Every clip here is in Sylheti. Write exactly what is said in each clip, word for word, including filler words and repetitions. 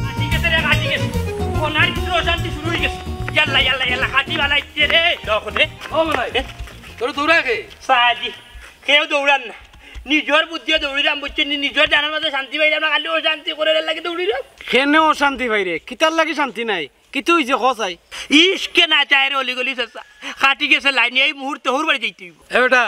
কাটি গেছে রে, কাটি গেছে। মনার ভিতরে অশান্তি শুরু অই গেছে। ইয়াল্লা, ইয়াল্লা, ইয়াল্লা, কাটি বালাইছে রে। তখন রে। ও মনাই, এ? তোর দৌড়া কে? সাজি, কেউ দৌড়ার না। নিজর বুদ্ধিয়ে দৌড়িরাম, বুঝছো নি? নিজর জানর মাঝে শান্তি পাইরাম না, খালি অশান্তি করার লাগি দৌড়িরাম। কেনে অশান্তি পাইরে? কিতার লাগি শান্তি নাই? কিতা অইছে ক চাই? ইশকে না চায় রে অলি গলি চাচা। কাটি গেছে লাইন, এই মুহূর্তে হউর বাড়ি যাইতে অইবো। এ বেটা,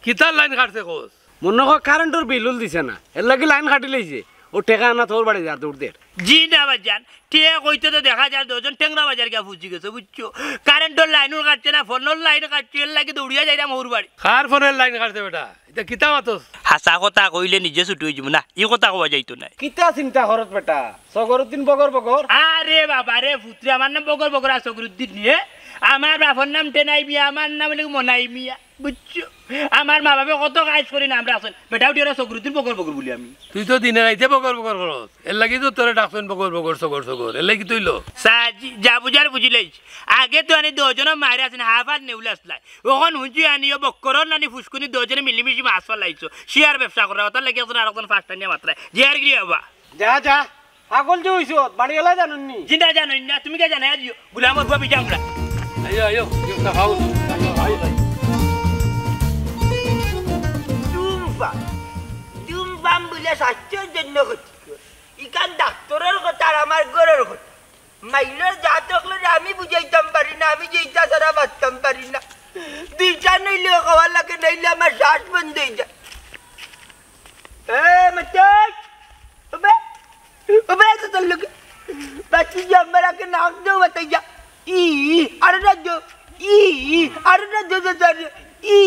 কিতার লাইন কাটছে কস? মনো কর কারেন্টর বিল উল দিছে না, এরলাগি লাইন কাটিলাইছে। অউ টেকা আনাত হউর বাড়ি যা, দৌড় দের। জি না বাজান, টেকা কইতে তো দেখা যায় দুইজন টেংরা বাজার গিয়া ফুজি গেছে, বুঝছো? কারেন্টর লাইনও কাটছে না, ফোনর লাইন কাটছে, এরলাগি দৌড়িয়া যাইরাম হউর বাড়ি। কার ফোনর লাইন কাটছে বেটা? ইতা কিতা মাতস? হাছা কথা কইলে নিজে ছুটি অই যিমু না, ই কথা কওয়া যাইতো নায়। কিতা চিন্তা করস বেটা? সগরুদ্দিন বগর বগর? আরে বাবা রে, পুত্রে, আমার নাম বগর বগর আর সগরুদ্দিন নি, এ? আমার বাপর নাম টেনাই মিয়া, আমার নাম অইলো মনাই মিয়া, বুঝছো? আমার মা বাপে কত কাজ করি নাম রাখছইন, বেটা উঠি ওরা সগরুদ্দিন বগর বগর বুলি আমি। তুই তো দিনে রাইতে বগর বগর করস, এরলাগি তো তোরে ডাকছইন বগর বগর, সগর সগর, এরলাগি তুই লো। সাজি, যা বুঝার বুঝিলাইছি। আগে তো আনি দুইজনর মায়ের আছেন, হাফ আর নেউল আসলাই। অখন হুনছি আনিও বক্করর নানি ফুসকুনি দুইজনে মিলিমিশি মাছ ফালাইছো। শিয়ার ব্যবসা করা, অতার লাগি একজন আরকজন ফাঁস টানিয়া মাতরায়। যে আর কি বাবা? যা, যা। পাগল যে অইছো, বাড়ি এলা জানইন নি? জি না, জানইন না। তুমি কে জানাই দিও? গুলামর বুয়া বিটা আমরা। আইও, আইও, আইও, আইও, আইও। ধূমপান, ধূমপান বুলে স্বাস্থ্যর জন্য ক্ষতিকর। ইখান ডাক্তরর কথা আর আমার ঘরর কথা। মাইলর জাত অকলরে আমি বুঝাইতাম পারি না, আমি যে ইটা ছাড়া বাঁচতাম পারি না। দুইটা নইলে খাওয়া লাগে, নাইলে আমার শ্বাস বন্ধ অই যায়। এ, মাতাই! ওবে! ওবে, তো তোর লোকে। বাকি যে আমার আগে নাক দেও, বাতাই যা। ই, আরে না দেও। ই, আরে না দেও, দেও, দেও। ই,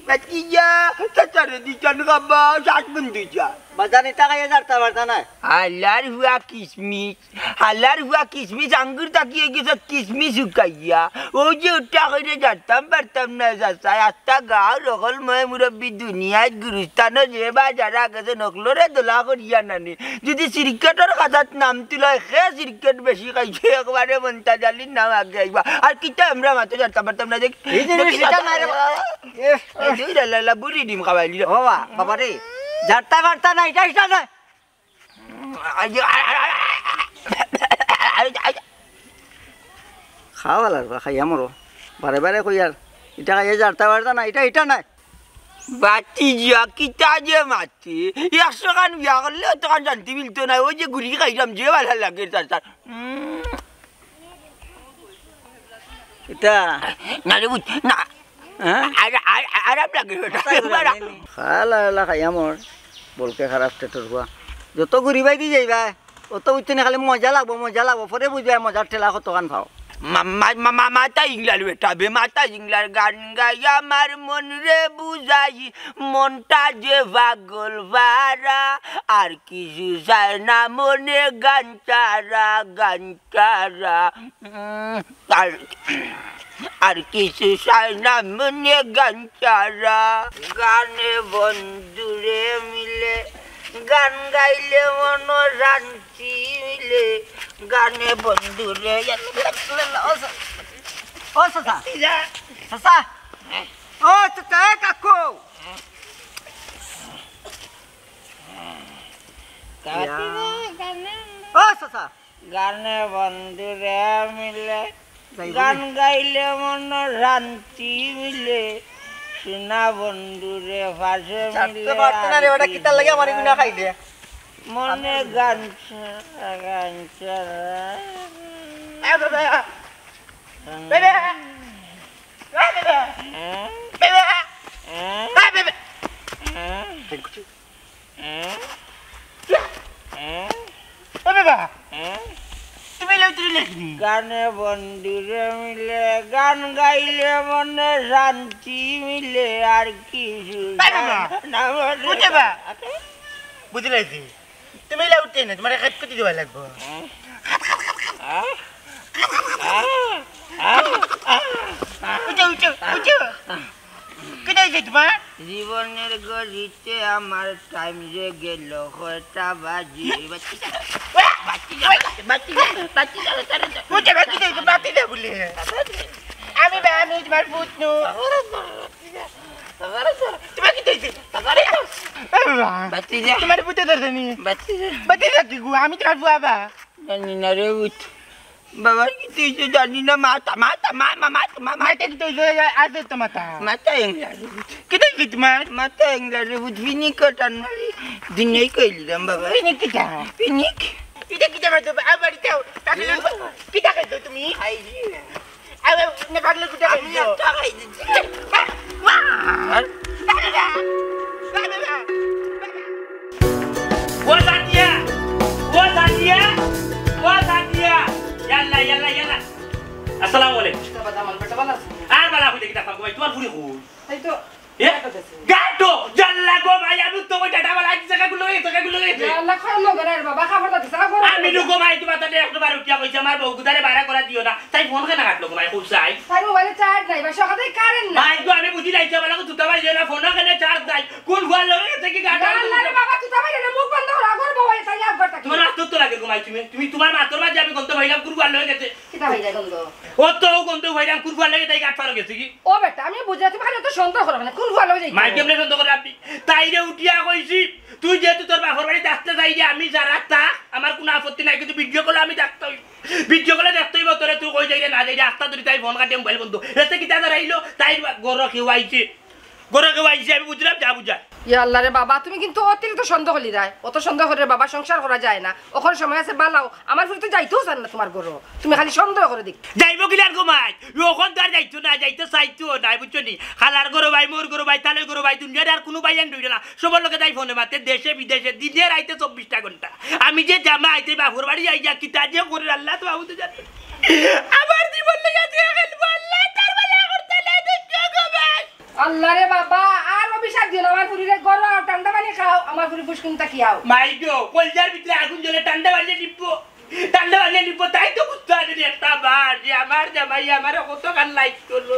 বাকি যা। তাড়াতাড়ি দিছান খাবা, শ্বাস বন্ধ অই যা। বাজান, ইটা খাইয়া জারতা পারতা নায়। আল্লার হুয়া কিসমিস। হালার ফুয়া কিসমিস আঙ্গুর থাকি অই গেছে কিসমিস শুকাইয়া। অউ যে উঠা কইরে জারতাম পারতাম না চাচা। আস্তা গাঁওর অকল ময় মুরব্বি দুনিয়াত গুরুস্থানো যে বা যারা গেছে নকলরে দলা করিয়া নানি। যদি সিরকেটর খাতাত নাম তুলায়, কে সিরকেট বেশি খাইছে, একবারে মন্তাজ আলীর নাম আগে আইবা। আর কিতা আমরা মাতো জারতাম পারতাম না, দেখ। এই যে দেখি ইটা না রে। এ, এই দুই লালা বুড়ি ডিম খাওয়াইলি রে। বাবা, বাবা রে, জারতা পারতা না, ইটা, ইটা না। খাওয়া লাগবা, খাইয়া মরো। বারে বারে কই আর, ইটা খাইয়া জারতা পারতা না, ইটা, ইটা নায়। বাতি জিয়া, কিতা যে মাতি? একশো খান বিয়া করলে অতখান শান্তি মিলতো নায়। অউ যে গুলি খাইলাম, যে ভালা লাগে তার, তার। উম। ইটা? না রে, বুঝ, না। হ্যাঁ? আর, আর, আর, আরাম লাগে বেটা। হালা, হালা, খাইয়া মর। বলকে খারাপ টেটর ফুয়া। যত ঘুরিবায় দি যাইবায়, অত উঠতে না খালি মজা লাগবো, মজা লাগবো। পরে বুঝবায় মজার ঠেলা কতখান পাও। মা-, মা-, মা-, মা-, মাথা ইংলার বেটা বে, মাথা ইংলার। গান গাই আমার মনরে বুঝাই, মনটা যে পাগল পারা, আর কিছু চায় না মনে গান ছাড়া, গান ছাড়া। উম, আর, আর কিছু চায় না মনে গান ছাড়া। গানে বন্ধুরে মিলে, গান গাইলে মন শান্তি মিলে। গানে বন্ধুরে, ও সা-, ও চাচা। চাচা। ও চাচা, এ কাকু। ও চাচা। গানে বন্ধুরে মিলে, যাইবো গান নি? গাইলে মন শান্তি মিলে, সোনা বন্ধুরে পাশে চাটতে মিলে পারতো না রে, আর ওটা কি কিতার লাগে আমার এগুলো খাইলে? মনে গান ছাড়া, গান ছাড়া। এ বাবা। বেবে। এ বাবা। হ্যাঁ? বেবে। হ্যাঁ? এ বাবা। হ্যাঁ? হ্যাঁ? ও বাবা, হ্যাঁ? তুমি লই তুই লেখনি। গানে বন্ধুরে মিলে, গান গাইলে মনে শান্তি মিলে, আর কিছু বাবা, না মনে বুঝে বা? বুঝে লাইছি। তুমি লই উঠে না, তোমার এক কোটি দেওয়া লাগবো। হ্যাঁ? হ্যাঁ? হ্যাঁ? উঠো, উঠো, উঠো। কোথায় যাই তোমার? জীবনের ঘড়িতে আমার টাইম যে গেল কয়টা বাজে। বাতি দে, বাতি দে, বাতি দে। বুঝে বাতি দে, বাতি দে বলে। আমি বা-, আমি তোমার পুত নু। তোমার কিতা অইছে? বাতি দে। তোমার পুতে ধরছে নি? বাতি দে। বাতি দে কি গো? আমি তোমার বাবা। জানি না রে পুত। বাবার কিতা অইছে জানি না। মাথা, মাথা, মা, মা, মাথা, মা, মা। মাথা কিতা অইছে? আছে তো মাথা। মাথা এংলা রে পুত। কিতা অইছে তোমার? মাথা এংলা রে পুত। পিনিক টান মারি। দিনেই কইলাম বাবা। পিনিক কিতা? পিনিক। কিতা কিতা মারছো? আ, বাড়িতে আও। পাগল, কিতা খাইছো তুমি? আই রে। আরে, না পাগল, কিতা আমি খাইছো? একটা খাই দিচ্ছি। বাবা, বাবা, বাবা, বাবা। ও সাদিয়া, ও সাদিয়া, ও সাদিয়া। ইয়াল্লা, ইয়াল্লা, ইয়াল্লা। আসসালামু আলাইকুম। আর বালা কইতে কিতা পাকো ভাই, তোমার ফুরি কই? এই তো এ? গাটো, জাল্লা গো ভাই, আমি তো ওই টাটা বালা আইছি, জায়গাগুলো এই, জায়গাগুলো এই। আল্লাহ, খাওয়ার লোক না রে বাবা, খাবার দাও, খাবার আমি দাও। নুকো ভাই, তোমার তাতে একটু বার উঠিয়া কইছি, আমার বউ গুদারে বাড়া করা দিও না। তাই ফোন কেন কাটলো গো ভাই, খুব চাই। তাই মোবাইলে চার্জ নাই, বা সকালে কারেন্ট নাই। ভাই তো আমি বুঝি নাই, বালা কো দুটা বাজে না, ফোন কেন চার্জ নাই? কোন ফোন লগে গেছে কি গাটা? আল্লাহ রে বাবা, তুই তো ভাই না, মুখ বন্ধ কর, আগর বউ, তাই একবার তাকে। তোমার মাতর তো লাগে গো ভাই, তুমি, তুমি তোমার মাতর মাঝে আমি গন্ধ পাইলাম, কোন ফোন লগে গেছে? কিতা ভাই যায় গন্ধ? ও তো গন্ধ পাইলাম, কোন ফোন লগে তাই গাট ফারো গেছে কি? ও বেটা, আমি বুঝি না, তুমি খালি তো সন্দেহ করো না, কোন ফোন লগে যাই? মাই কেমনে সন্দেহ করে আপনি? তাইরে উঠিয়া কইছি, তুই যেহেতু তোর বাপর বাড়ি থাকতে চাই রে, আমি যারা থাক, আমার কোনো আপত্তি নাই, কিন্তু ভিডিও কলে আমি দেখতে হইব। ভিডিও কলে দেখতে হইব তোরে, তুই কই যাই রে, না যাই রে, আস্তা ধরি তাই ফোন কাটিয়া মোবাইল বন্ধ। এতে কিতা দাঁড়াইলো? তাই ঘরো কেউ আইছে, ঘরো কেউ আইছে, আমি বুঝলাম যা বুঝায়। ইয়া আল্লাহ রে বাবা, তুমি কিন্তু অতিরিক্ত সন্দেহ করি রায়। অত সন্দেহ করে বাবা, সংসার করা যায় না। অখন সময় আছে বালাও, আমার ফুরি তো যাইতেও চান না তোমার ঘরো। তুমি খালি সন্দেহ করে দেখ। যাইবো কিলার গো মাই? অখন তো আর যাইতো না, যাইতে চাইতো না, বুঝছো নি? খালার ঘরো ভাই, মোর ঘরো ভাই, তালই ঘরো ভাই, দুনিয়ার আর কোনো ভাই আন রইল না। সবার লগে তাই ফোনে মাতে, দেশে বিদেশে, দিনে রাইতে চব্বিশটা ঘন্টা। আমি যে জামাই, তাই বাপর বাড়ি যাই যা, কিতা যে করে আল্লাহ তো বাবু তো জানে। আমার জীবন লইয়া দিয়া খেলবো, আল্লাহ তার বেলা করতে নাই, দেখছো গো ভাই? আল্লাহ রে বাবা, আর অভিশাপ দিও না আমার ফুরিরে, ঘরো আও, ঠান্ডা পানি খাও, আমার ফুরি ফুসকুন তাকি আও। মাই গো, কলজার ভিতরে আগুন জ্বলে, ঠান্ডা পানি নিব, ঠান্ডা পানি নিব, তাই তো বুঝতে পারে না একটা বার যে আমার জামাই আমার কত কান লাইক করলো,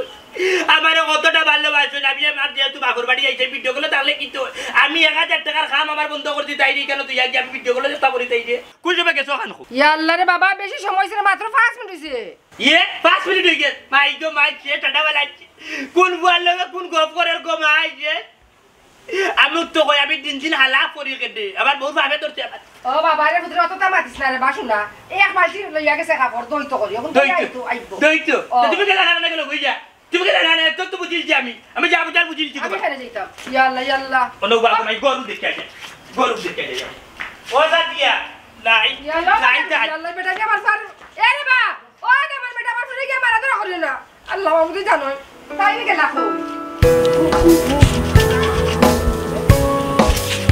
আমার কতটা ভালোবাসেন। আমি আমার যেহেতু বাপর বাড়ি আইছে, ভিডিও কলে তাহলে কি তো আমি এক হাজার টাকার কাম আমার বন্ধ করে দিই, তাই রে, কেন তুই আগে আমি ভিডিও কলে চেষ্টা করি, তাই রে। কোন সময় গেছো খান? ইয়া আল্লাহ রে বাবা, বেশি সময় হইছে না, মাত্র পাঁচ মিনিট হইছে। ইয়ে, পাঁচ মিনিট হয়ে গেছে। মাই গো মাই, সে টাটা বেলাচ্ছে। কোন বুয়ার লগে কোন গপ করার গো মাই যে? আমি উত্তর কই, আমি দিন দিন হালা করি কেটে। আবার বউর ভাবে ধরছে আবার। ও বাবা রে, পুত্র, অত তা মাতিস না রে, বাসু না। এই এক মালটি লইয়া গেছে কাপড়, দই তো করি। এখন দই দই তো, আইতো, আইবো। দই তো। ও। তো তুমি গেলে না, না, গেলে কই যা? তুমি গেলে না, না, তো, তো বুঝিস যে আমি। আমি যা বুঝার বুঝিস যে আমি তোমার। কেন যাইতাম? ইয়া আল্লাহ, ইয়া আল্লাহ। কোনো বাবা নাই, গরু দেখে আসে। গরু দেখে আসে। ও সাদিয়া, নাই, ইয়া আল্লাহ, নাই, নাই। ইয়া আল্লাহ, বেটা কি আমার ফার-, এ রে বা! ও আগে আমার বেটা আমার ফুরিরে গিয়া মারা ধরা করিও না। আল্লাহ মাহমুদে জানো। তাই নাকি লাখো?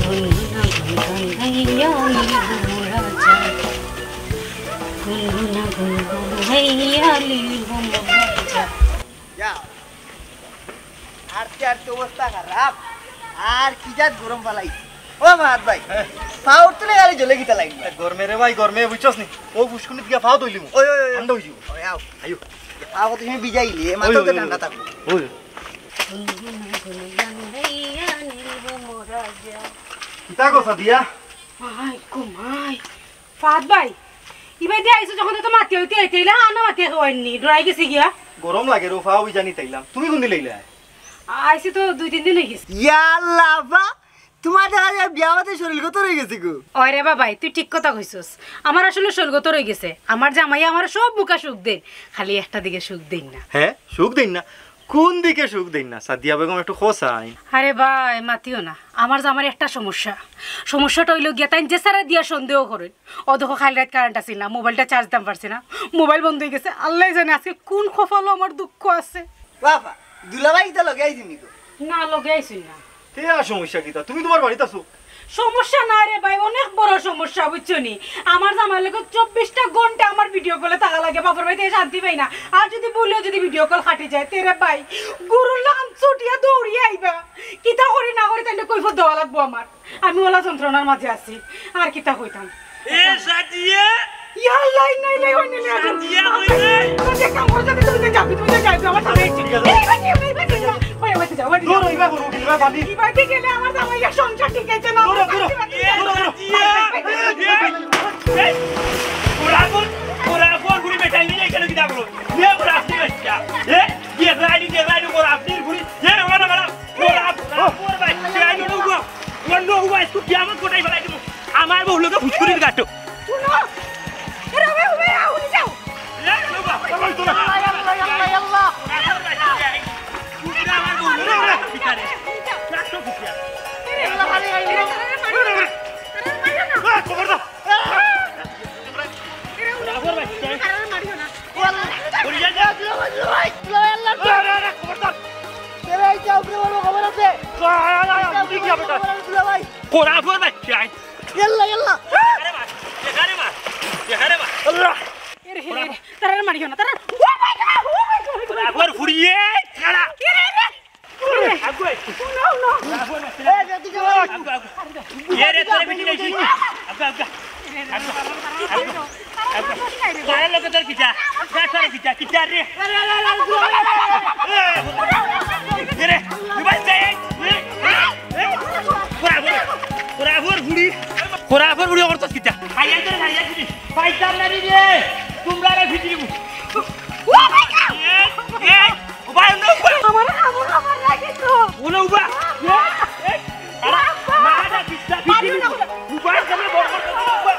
গুনগুনা গুনগুন গাইয়া নীল মোরা যায়। গুনগুনা গুনগুন গাইয়া নীল মোরা যায়। যাও। আরতে আরতে অবস্থা খারাপ। আর কি জাত গরম ফালাইছে। ও মাহাত ভাই, হ্যাঁ। পাওর তলে গালি জ্বলে কিতা লাগবে? এ, গরমে রে ভাই, গরমে বুঝছস নি? ও ফুসকুনিত গিয়া পাও ধইলিমু। ওই, ওই, ওই, ওই। ঠান্ডা হইযিবো। ওই, আও। আইও। আইও। পাও তো হিমে ভিজাইলে, এ মাথা ওই, তো ওই, ঠান্ডা ওই। থাকবো। ওই। কিতা কথা দিয়া? মাই গো মাই। ফাহাদ ভাই, ইবাদি আইছো যখন তো মাতি হইতে হইতে ইলা আনা মাতি হইনি, ডরাই গেছি গিয়া। গরম লাগে রো, ফাও জানি তাইলাম। তুমি কোন দিন লইলা? আইছি তো দুই তিন দিন হই গেছে। ইয়াল্লা, আব্বা, তোমার দেখা যায় বিয়া হতে শরীর কত রয়ে গেছে গো। ওরে বাবাই, তুই ঠিক কথা কইছস। আমার আসলে শরীর কত রয়ে গেছে। আমার জামাই আমার সব মুখা সুখ দেন, খালি একটা দিকে সুখ দেন না। হ্যাঁ, সুখ দেন না? কোন দিকে সুখ দেন না? সাদিয়া বেগম একটু খোঁচাইন। আরে ভাই, মাতিও না। আমার জামার একটা সমস্যা। সমস্যাটা হইলো গিয়া তাইন যে সারা দিয়া সন্দেহ করেন। ও দেখো, কাল রাত কারেন্ট আছিল না, মোবাইলটা চার্জ দিতাম পারছি না, মোবাইল বন্ধ হয়ে গেছে। আল্লাহ জানে আজকে কোন কপালো আমার দুঃখ আছে। বাবা, দুলাভাই তো লগে আইছিনি গো? না, লগে আইছি না। তে আর সমস্যা কিতা? তুমি তোমার বাড়িত আছো। সমস্যা না রে ভাই, অনেক বড় সমস্যা, বুঝছো নি? আমার জামাই লগে চব্বিশটা ঘন্টা আমার ভিডিও কলে থাকা লাগে, বাপর বাড়িতে শান্তি পাই না। আর যদি বলিও যদি ভিডিও কল কাটি যায়, তে রে ভাই, গরুর লাখান ছুটিয়া দৌড়িয়া আইবা। কিতা করি না করি তাইলে কৈফত দেওয়া লাগবো আমার। আমি ওলা যন্ত্রণার মাঝে আছি, আর কিতা কইতাম? এ সাদিয়া! ইয়া আল্লাহ, ইন্না ইলাইহি ওয়া ইন্না ইলাইহি রাজিউন। সাদিয়া কই রে? তুমি যে কাম করছো, তুমি যে যাবি, তুমি যে যাবি, আমার সাথে ঠিক আছে। এই বাড়ি, এই বাড়ি, এই বাড়ি, এই বাড়ি যাও, এই বাড়ি দূর যাও। হইবা, গরু উঠিবা, বাড়ি। এই বাড়িতে গেলে আমার জামাই আর সংসার ঠিক আছে না। দূর, দূর, দূর, দূর, দূর। এই, এই, এই, এই। বউ লগে ফুসকুরির গাটো। শুনো। এরা ওই, ওই, আউলি যাও। আল্লাহ, আল্লাহ, আল্লাহ, আল্লাহ। আল্লাহ, আল্লাহ, আল্লাহ। আল্লাহ, আল্লাহ, আল্লাহ। খবরদার। এরা ওই, ওরা মারিও না। আল্লাহ, আল্লাহ, আল্লাহ। খবরদার। এরা এই যে উপরে বড় খবর আছে। আল্লাহ, আল্লাহ, আল্লাহ। খবর আছে, দুলাভাই। খবর আছে, দুলাভাই। খবর আছে, দুলাভাই। ইয়াল্লা, ইয়াল্লা। আরে মা, এখানে মা, এখানে মা। আল্লাহ। এরে, এরে, তারা মারিও না, তারা। Oh my God, oh my God, oh my God। আবার ফুরিয়ে, খাড়া। এরে, এরে। আগুয়াই। No, no। আগুয়াই, আগুয়াই। এরে, তোর বেটি নাই, তুই। আগুয়াই, আগুয়াই। আগুয়াই, আগুয়াই। তারা লোকে তোর কিতা? যা, তোর কিতা? কিতা রে? এরে, তুই ভাই দে। খোরা, খোরা, খোরা, খোরা, ফুড়ি। খোরা, খোরা, ফুড়ি, ওর তো কিতা? খাইয়া তোর, খাইয়া দিবি। পাইতাম না রে। তোমরা রে ভিতরে। ও ভাই, ও ভাই, ও ভাই। আমার, আমার, আমার লাগে তো। ও না, উবা। এ, এ, আরে, মা, না, বিদ্যা, মারিও না। উবা, কেন বড় বড় কথা? উবা, উবা,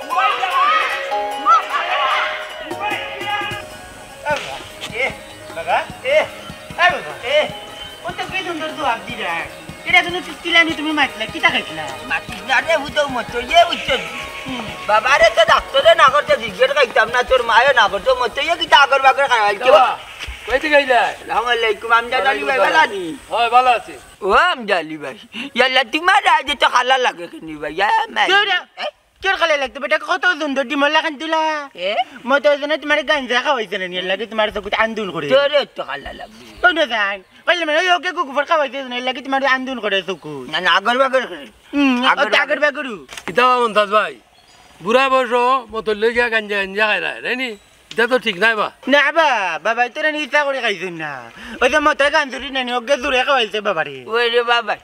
উবা। এ, বাবা, এ, এ, বাবা, এ। ও তো কি সুন্দর তো আপনি রে। এটা তুমি কিলানি তুমি মাতলা, কিতা খাইছিলা? মাতিস না রে, ও তো মতো ইয়ে উঠছে। হুম। বাবারে তো ডাক্তারে না করতে জিজ্ঞেস খাইতাম না, তোর মায়ে না করতে মতো ইয়ে কিতা আগর বাগর খাওয়াইছে। বাবা, কই থেকে আইলা? আসসালামু আলাইকুম, আমজাদ আলী ভাই, ওয়ালাইকুম আসসালাম। ভালো আনি? হয়, ভালো আছি। ও আমজাদ আলী ভাই, ইয়াল্লা, তোমার আজ তো খালা লাগে কেন ভাই? ইয়া, মাই। কেউ রে? এ? কেউ খালা লাগতো বেটা, কত সুন্দর ডিমলা খান তুলা। এ? মতো ওই জন্য তোমার গাঞ্জা খাওয়াইছে না, ইয়ার লাগে তোমার চকুত আন্দুন করে। তোরে তো খালা লাগবে। কোন জান? কইলে মানে, ওই ওকে কুকুর খাওয়াইছে না, ইয়ার লাগে তোমার আন্দুন করে চকুত। না, না, আগর বাগর করে। হুম, আগর ও তো আগর বাগর। বাগরু। কিতা বা মন্তাজ ভাই? বুড়া বয়স মতো লই গিয়া গাঞ্জা গাঞ্জা খাই রায়, নাইনি? ইটা তো ঠিক নায় বা। না বা, বাবায় তো নানি ইচ্ছা করি খাইছইন না। ওই যে মতোয় গাঞ্জুরি নানি, ওকে জুরে খাওয়াইছে বাবারে। ওই রে বাবা,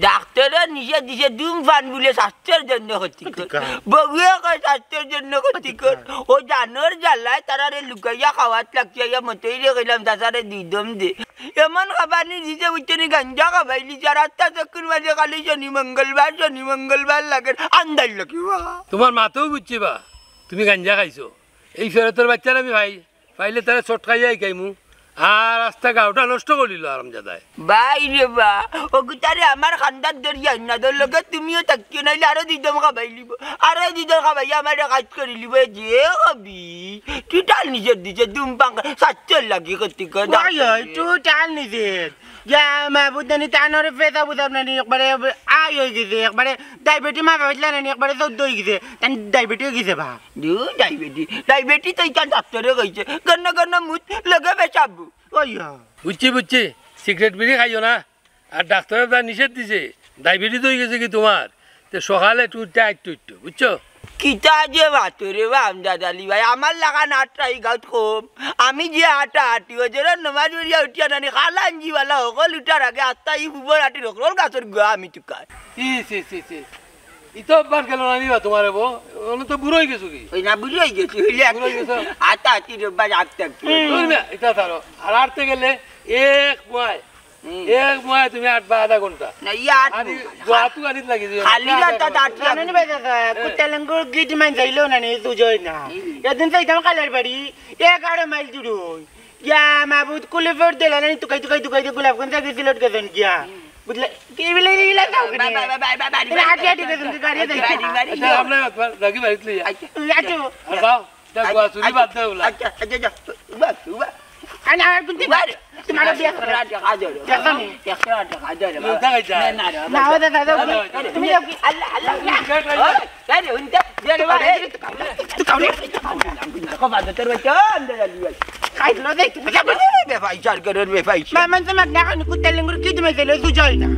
ডাক্তারে নিষেধ দিছে, ধূমপান বুলে স্বাস্থ্যর জন্য ক্ষতিকর। ক্ষতিকর। বউয়ে কয় স্বাস্থ্যর জন্য ক্ষতিকর। ক্ষতিকর। ও জানোর জ্বালায় তারারে লুকাইয়া খাওয়াত লাগছে, ইয়া মতোইরে কইলাম, "চাচারে দুই দম দে।" এমন খাবানি দিছে, বুঝছো নি, গাঞ্জা খাবাইলিছে, আর আস্তা চকুর মাঝে খালি শনি মঙ্গলবার, শনি মঙ্গলবার লাগে, আন্দাজ লাগে, বাহ। তোমার মাতেও বুঝছে বা, তুমি গাঞ্জা খাইছো। এই ফেরতর বাচ্চারে আমি পাই, পাইলে তারে চটকাইয়া হিকাইমু। আর আস্তা গাউটা নষ্ট করিল আরামজাদায়। ভাই রে বা, ও গুতারে আমার খান্দার দরিয়া না, তোর লগে তুমিও থাকিও, নাইলে আরো দুই দম খাবাইলিব। আরো দুই দম খাবাইয়া আমারে কাজ করিলিব, এ যে হবি। টোটাল নিষেধ দিছে, ধূমপান, স্বাস্থ্যর লাগি ক্ষতিকর। ওই, ওই, টোটাল নিষেধ। ইয়া মাবুদ নানি, তানরে ফেদা বুঝাব নানি, একবারে আই হই গেছে, একবারে ডায়াবেটি মাপা হইছিল নানি, একবারে চৌদ্দ হই গেছে, তান ডায়াবেটি হই গেছে বা। দু ডায়াবেটি, ডায়াবেটি তো ইখান ডাক্তারে কইছে, গন্ন গন্ন মুত লগে পেশাব। ওই, ওই। বুঝছি, বুঝছি, সিগারেট বিড়ি খাইও না। আর ডাক্তারে যা নিষেধ দিছে, ডায়াবেটিস হই গেছে কি তোমার, তে সকালে একটু উঠতে আট্টু একটু, বুঝছো? কিতা যে মাতো রে বা আমজাদ আলী ভাই, আমার লাখান আটটা ই গাউত কম। আমি যে আটা আটি, ওজোরে নমাজ পড়িয়া উঠিয়া নানি, খালা আঞ্জিওয়ালা হকল উঠার আগে আত্তা ই ফুবর আটি রকরল গাছর গুয়া আমি তুকার। ছি, ছি, ছি, ছি। ই তো অভ্যাস গেল না নি বা তোমার বউ, অনো তো বুড়া হই গেছো কি? ওই না, বুড়া হই গেছি, হইলে বুড়া হই গেছো? আটা আটি রে বা আটটা একটু। দূর মিয়া, ইটা ছাড়ো। আর আটতে গেলে এক মায় হুম। এক মায় তুমি আটবা আধা ঘন্টা। না, ইয়া আটবো। আনি, গুয়াতু আনিত লাগি দিও। খালি আধা রাত ঘন্টা। আট জানো নি ভাই দাদা, হ্যাঁ। কুত্তা লেঙ্গুর গিট মাইন যাইলো না নি, সুজয় না। হুম। এদিন যাইতাম খালার বাড়ি, এগারো মাইল দূর হই। ইয়া মাবুদ, কুলে ফের দিলা না নি, তুকাই, তুকাই, তুকাই, তুকাই, গোলাপগঞ্জ থেকে সিলেট গেছেন গিয়া। হুম। বুঝলে? কি বলে, এই লাগা ওখানে? বাই, বাই, বাই, বাই, বাই, বাই, এ, বাই। আটি, আটি গেছেন, গাড়ি বাই, যাইছে। বাই, বাই, বাই। আচ্ছা, আপনার, আপনার, রাগি বাড়িতে লইয়া। আচ্ছা। আটো। আর যাও। যা, গুয়া চুরি বাদ দে ওলা। আচ্ছা, আচ্ছা, যা। উবা, উবা। আরে, আরে, তুমি উবা রে। তোমার বিয়া করো। একশো টাকা দে। দেখো নি? একশো টাকা দে রে বাবা। দেখা যায়। না, না রে বাবা। না, ও দাদা, দাদা, না, না, তুমি না। যাও কি? আল্লাহ, আল্লাহ, আল্লাহ। ওই, এই রে, উনতে, দে রে বাবা, এই। তুই কাউরে, তুই কাউরে। দেখো, বাদ দে, তোর বাচ্চা, আন্দা জালি ভাই। খাইলো দেখ, তুই যা বলে। বেফাইসার করেন, বেফাইসা। মা, মানে, তোমার না, এখন কুত্তা লেঙ্গুর কি তুমি দিলে, তুই যাই না।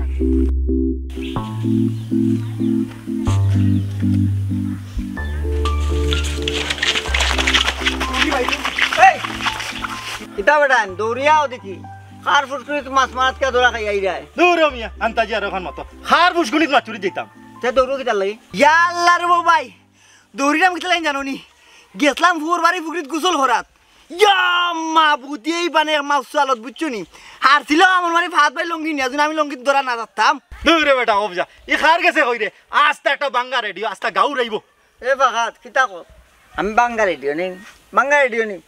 এই, কিতা বেটাইন, দৌড়িয়াও দেখি। কার ফুসকুনিত মাছ মারাত কে ধরা খাই আইরায়? দূর হ মিয়া, আন্তাজি আর ওখান মতো। কার ফুসকুনিত মাছ চুরি দিতাম। তে দৌড়ো কিতার লাগি? ইয়া আল্লাহ রে বাবাই, দৌড়িলাম কিতার লাগি জানো নি? গেছলাম ফুয়ার বাড়ি ফুকরিত গোসল করাত। ইয়া মাবুদি, এই বানে এক মাস চালত বুঝছো নি? হারছিল আমার মানে ফাত ভাই লঙ্গি নিয়া, যদি আমি লঙ্গি ধরা না যাতাম। দূর রে বেটা, অবজা। ই কার গেছে কই রে? আস্তা একটা বাঙ্গা রেডিও, আস্তা গাউ রাইবো। এ ফাহাদ, কিতা কও? আমি বাঙ্গা রেডিও নি, বাঙ্গা রেডিও নি।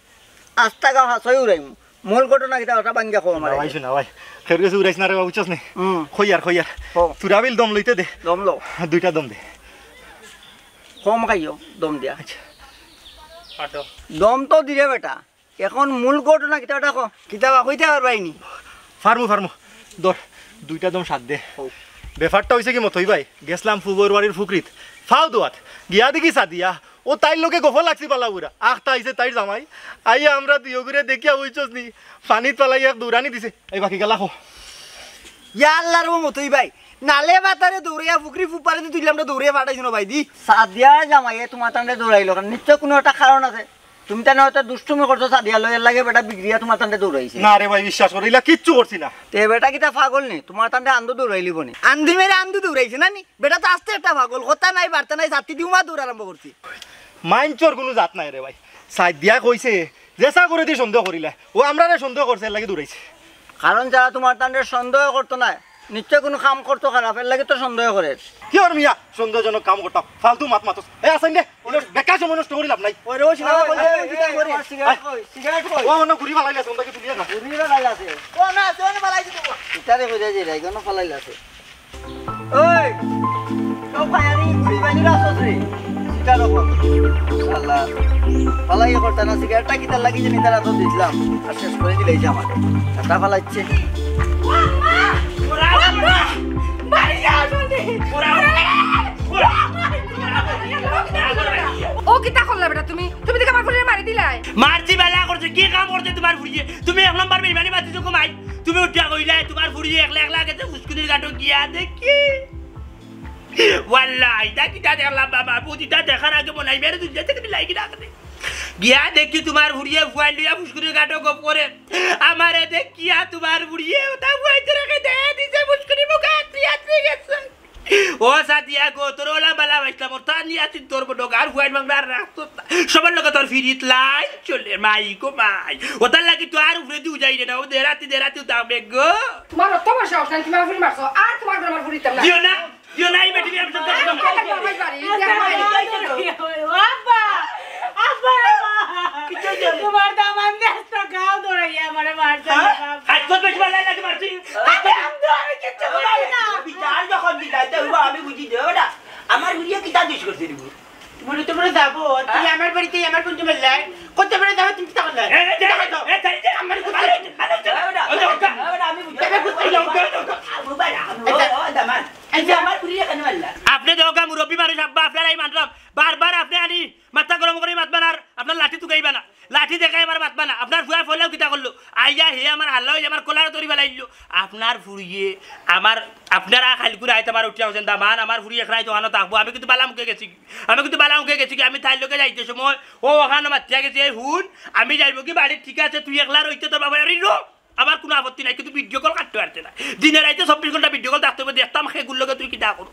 আস্তা গাউ হাছাই উড়াইমু। মূল ঘটনা কিতা ওটা বাঙ্গা কও আমারে। না ভাই, শোনা ভাই। কেউর গেছে উড়াইস না রে বাবু, বুঝছস নি? হুম। খইয়ার, খইয়ার। হো। তুরাবিল দম লইতে দে। দম লও। দুইটা দম দে। কম খাইও, দম দিয়া। আচ্ছা। দম তো দিরে বেটা। এখন মূল ঘটনা কিতা ওটা কও। কিতা বা কইতে পারবায় নি? ফার্মু, ফার্মু। ধর, দুইটা দম সাত দে। হো। ব্যাপারটা অইছে কি মতই ভাই, গেছলাম ফুবর বাড়ির ফুকরিত, ফাও দোয়াত। গিয়া দেখি সাদিয়া, ও তাইর লগে গফ লাগছি পালা বুড়া। আখতা আইছে তাইর জামাই। আইয়া আমরা দুইওগুরে দেখিয়া বুঝছস নি, পানিত ফালাই এক দৌড়ানি দিছে। এই বাকি গেলা কও। ইয়া আল্লার মতই ভাই, নালে বাতারে দৌড়াইয়া ফুকরি ফুপারে দি তুইলাম না দৌড়াইয়া ফাটাইছো না ভাই দি। সাদিয়ার জামাইয়ে তুমার তানরে দৌড়াইলো কেনে? নিশ্চয় কুনু একটা কারণ আছে। তুমি তানে হয়তো দুষ্টুমি করছো সাদিয়া লই, এর লাগি বেটা বিগড়িয়া তুমার তানরে দৌড়াইছে। না রে ভাই, বিশ্বাস কর, ইলা কিচ্ছু করছি না। তে বেটা কিতা পাগল নি? তুমার তানরে আন্দু দৌড়াইলিবো নি? আন্দি মেরে আন্দু দৌড়াইছে না নি? বেটা তো আস্তা একটা পাগল, কথা নাই বার্তা নাই, ছাতি দি উমা দৌড় আরম্ভ করছে। মাইনষর কুনু জাত নাই রে ভাই। সাদিয়া কইছে, যেছা করে দি সন্দেহ করিলা। ও আমরারে সন্দেহ করছে, এর লাগি দৌড়াইছে। কারণ যারা তুমার তানরে সন্দেহ করতো না, নিশ্চয় কুনু কাম করতো খারাপ, এর লাগি তো সন্দেহ করের। কিওর মিয়া, সন্দেহজনক কাম করতাম, ফালতু মাত মাতস। এ আছইন দে, ইনো বেকার সময় নষ্ট করি লাভ নাই। ওরে, ওই সিনেমা কই, ওই, ওই, কিতা ওই, করে? ওই, সিগারেট কই? সিগারেট কই? ও, অনো ঘুরি ফালাইলে আছে, অনো কি তুলিয়া না? ঘুরি ফালাইলে আছে। ও না, আছে, অনো ফালাই দিতে। ইতারে কই যায় রে, এখানো ফালাইলে আছে। ওই, সব ফায়ারিং ঘুরি ফালি রাখছস রে। সিটার ওপর। শালা, ফালাই করতা না, সিগারেটটা কিতার লাগি জানি তারা তো দিছিলাম। আর শেষ করে দিলে এই যে আমাকে। এটা ফালাইছে। ও কিতা করলা বেটা তুমি? তুমি দেখি আমার ফুরিরে মারি দিলায়। মারছি বালা করছে, কি কাম করছে তুমার ফুরিয়ে? তুমি এক নম্বর বেইমানি মারছো গো মাই। তুমি উঠিয়া কইলায় তুমার ফুরিয়ে একলা একলা গেছে ফুসকুনির ঘাটো গিয়া দেখি। ওয়াল্লাহ, ইটা কিতা দেখলাম বাবা, বুঝিটা দেখার আগে মনে হয় মেরে দুনিয়া থেকে বিলাই কিনা করে। গিয়া দেখি তুমার ফুরিয়ে ফুয়াইন লইয়া ফুসকুনির ঘাটো গপ করে। আমারে দেখিয়া তুমার ফুরিয়ে ওটা ফুয়াইতে রেখে দে দিছে ফুসকুনি মুখে আত্রি আত্রি গেছে। ও সাদিয়া গো, তোর ওলা বালা বাইসলাম, ওর তার নিয়ে আছিস তোর বড় গার ফুয়াইন বাংলা আর রাখতো না। সবার লগে তোর ফিরিত লাই চলে, মাই গো মাই। ওটার লাগি তো আর উপরে দিও যাই রে না, ও দেরাতি দেরাতি উতাবে গো। তুমার অত বড় সাহস নাই, তুমি আমার ফুরি মারছো, আর তুমার ঘরে আমার ফুরি দিতাম না। দিও না, দিও না, এই বেটি আমি সব কথা বলবো। আমার বাড়ি, আমার বাড়ি। আব্বা, আব্বা রে মা। কিচ্ছু হইছে না। তুমার দামান দেস্তা গাও দৌড়াইয়া আমারে মারছে। হ্যাঁ? বাবা। হাত কত বেশি মারলে নাকি মারছি? আরে আমি তো, আমি কিচ্ছু করছি না। বিচার যখন দিলাইতে হইব, আমি বুঝি দেব না। আমার বুঝিয়ে কিতা দুষ করছে রে? বলে, "তোমরা যাবো, তুমি আমার বাড়িতে আমার বন্ধু মিললাই, কত বেড়ে যাবো, তুমি কিতা করলে?" এ, এ, এ, এ, এ, এ, আমার কথা, আরে, আরে, আরে, আরে, আরে, আমি বুঝি। আমি বুঝি। আবু বাবা, ও, ও, দামান। এই যে আমার বুড়ি এখানে মারলা। আপনে তো ওগা মুরব্বি মানুষ, আব্বা, আপনার এই মানলাম। বারবার আপনে আনি মাথা গরম করি মাতবা না, আর আপনার লাঠি তুকাইবা না। লাঠি দেখাই আমার মাতবা না। আপনার ফুয়া ফলেও কিতা করলো? আইয়া হে আমার হাল্লা হইয়া আমার কলারে ধরি ফালাইলো। আপনার ফুরিয়ে আমার, আপনারা খাইলকুরে আইতে আমার উঠিয়া হচ্ছেন, দামান, আমার ফুরি এক রাইত ওখানো থাকবো। আমি কিন্তু বালা মুখে গেছি। আমি কিন্তু বালা মুখে গেছি কি, আমি তাইর লগে যাইতে সময় ও ওখানো মাতিয়া গেছে, "এই হুন, আমি যাইবো কি বাড়ি, ঠিক আছে, তুই একলা রইতে তোর বাবা বাড়ি রো, আমার কোনো আপত্তি নাই, কিন্তু ভিডিও কল কাটতে পারতে না। দিনে রাইতে চব্বিশ ঘন্টা ভিডিও কল থাকতে হবে, দেখতাম সেগুর লগে তুই কিতা করো।"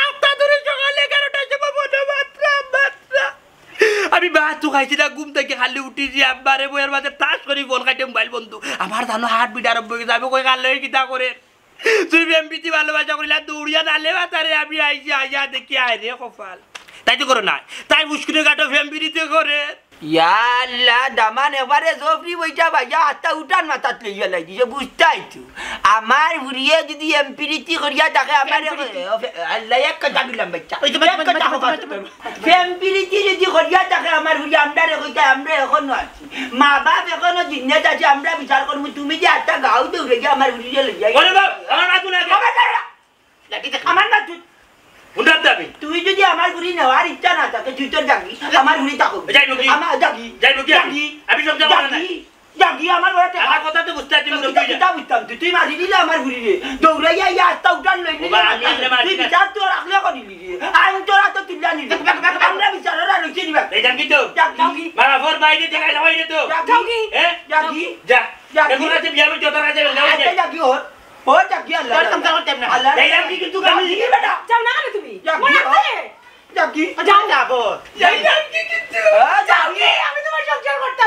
আটটা ধরে সকালে এগারোটার সময় মনে মাত্রা, মাত্রা। আমি ভাত তো খাইছি না, ঘুম থেকে খালি উঠিছি, আব্বারে বইয়ের মাঝে ঠাস করি ফোন খাইতে মোবাইল বন্ধ। আমার জানো হার্ট বিট আরম্ভ হয়ে গেছে, আমি কই কাল কিতা করে। তুই প্রেম প্রীতি ভালোবাসা করিলা, দৌড়িয়া নালে বাতারে আমি আইছি, আইয়া দেখি আয় রে কপাল। তাই তো করো না, তাই মুশকিলের ঘাটো প্রেম প্রীতি করে। ইয়া আল্লাহ, দামান এবারে জফরি বইটা ভাইয়া আত্তা উঠান মাথাত লইয়া লাগি, যে বুঝতাই তো। আমার ফুরিয়ে যদি এমপিরিতি করিয়া থাকে, আমার এমপিরিতি। আল্লাহ এক কথা দিলাম বাচ্চা। ওই তো, এক কথা, কথা, কথা, কথা। কথা। প্রেম প্রীতি যদি করিয়া থাকে আমার ফুরি, আমরারে কইতা, আমরা এখনো আছি। মা বাপ এখনো জিন্নাত আছে, আমরা বিচার করমু। তুমি যে আত্তা গাও দৌড়ে গিয়া আমার ফুরিরে লইয়া। ওরে বাপ, আমার মা তুই না। আমার না। লাঠি দেখ, আমার না তুই। হুন্ডার দাবি। তুই যদি আমার ফুরি নেওয়ার ইচ্ছা না থাকে, তুই তোর যাবি। আমার ফুরি থাকো। যাইবো কি? আমার যাবি। যাইবো কি আমি? যাবি। আমি সব যাবো না। যাবি। যাবি, আমার ঘরে টেকা। আমার কথা তো বুঝতে পারছি, আমি মুরব্বি কিতা, হইলে। কিতা বুঝতাম? তুই, তুই মারি দিলে আমার ফুরিরে। দৌড়াইয়া ইয়া আস্তা উঠান লইলি। বাবা, আমি এমনে মারি আমি না। বিচার তোর রাখলে করি নিলি। আইন তোর হাতে তুলিয়া নিলি। আমরা বিচারর আর রইছি নি বা। এই যাম কি তো? যাবি। বাবা, ফোর বাইরে দেখা যাওয়াই রে তো। যাবি। যাও কি? এ? যাবি। যা। যাবি। এখন আছে বিয়া বলতে তোর কাছে যাও আচ্ছা, যে। যাবি ওর। ও যাবি আল্লাহ। তোর সংসার করতে না। আল্লাহ। এই যাম কি কিন্তু আমি? যাবি বেটা। যাও না কেন তুমি? যাবি। মনে আছে? যাবি। যাও। যাবো। এই যাম কি কিন্তু? ও যাবি। যাও কি? আমি তোমার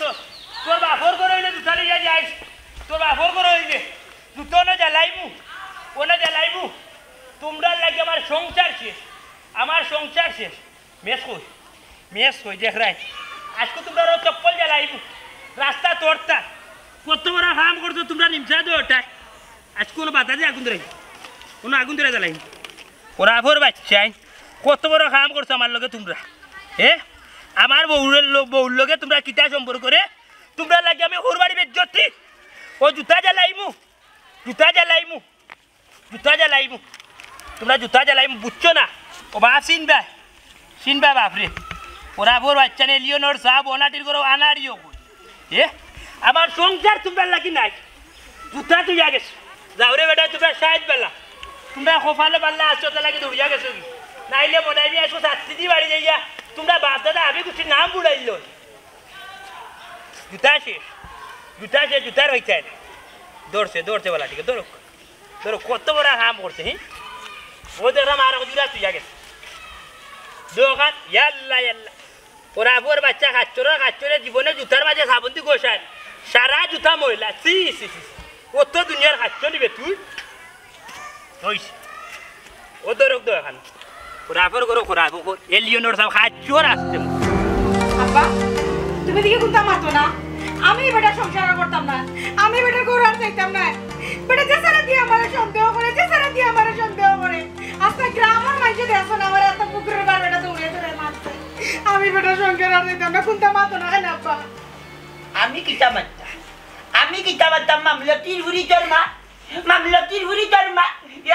তোর বাপর ঘর অইলে জুতা লইয়া যাইস, তোর বাপর ঘর অইলে জুতা অনো জ্বালাইমু, অনো জ্বালাইমু। তুমরার লাগি আমার সংসার শেষ, আমার সংসার শেষ। মেস কই, মেস কই দেখরায়। আইজকু তুমরার অউ চপ্পল জ্বালাইমু, রাস্তা তরতা। কত বড় কাম করছো তুমরা নিমসা দো ওটায়। আইজকু অনো বাতাসে আগুন ধরাই, অনো আগুন ধরাই জ্বালাইমু। খরাফর বাইচ্চাইন, কত বড় কাম করছো আমার লগে তুমরা। হে, আমার বউর ল-, বউর লগে তুমরা কিতা সম্পর্ক রে? তুমরার লাগি আমি হউর বাড়ি বেজ্জতি। অউ জুতা জ্বালাইমু, জুতা জ্বালাইমু, জুতা জ্বালাইমু। তুমরা জুতা জ্বালাইমু, বুঝছো না? ও বাপ চিনবায়, চিনবায় বাপরে। খরাফর বাইচ্চাইন, এলিয়নর সাব অনাটির ঘরো আনাড়িও কই। এ, আমার সংসার তুমরার লাগি নাই। জুতা থইয়া গেছো। যাওরে বেটা, তুমরা সাইড বেলা। তুমরা কপালো বালা আছো, তার লাগি দৌড়িয়া গেছো কি? নাইলে মনে অয় আইজকু শাস্তি দি বাড়ি যাইয়া। তুমরা বাপ দাদা আমি গুষ্টির নাম বুড়াইল। জুতা শেষ, জুতা শেষ, জুতার অইছে না। ধরছে, ধরছে বালা, ঠিক আছে, ধরো। ধরো, কত বড় কাম করছে, হি? ও দেখলাম আর জুড়া থইয়া গেছে। দোকান, ইয়াল্লা, ইয়াল্লা। খরাফর বাইচ্চা খাচ্চর, খাচ্চরে জীবনে জুতার মাঝে সাবুন দি ঘষায়। সারা জুতা ময়লা, ছি, ছি, ছি, ছি। অত দুনিয়ার খাচ্চ নিবে তুই? অইছে। ও ধরক দো এখান। খরাফর ঘরো খরাফ, ও এলিয়নর সাব খাচ্চর আসতে। আব্বা, তুমি দেখি কুন্তা মাতো না। আমি বেটার সংসার আর করতাম না, আমি বেটার ঘর আর যাইতাম না। বেটা যে সারা দিয়া আমারে সন্দেহ করে, যে সারা দিয়া আমারে সন্দেহ করে। আস্তা গ্রামর মাইনষে দেখছো না, আমারে আস্তা পুকুরর পাড় বেটা দৌড়ে দৌড়ে মারছে। আমি বেটার সংসার আর যাইতাম না, কুন্তা মাতো না কেনে আব্বা? আমি কিতা মাততাম? আমি কিতা মাততাম? মামলতির ফুড়ি তোর মা, মামলতির ফুড়ি তোর মা।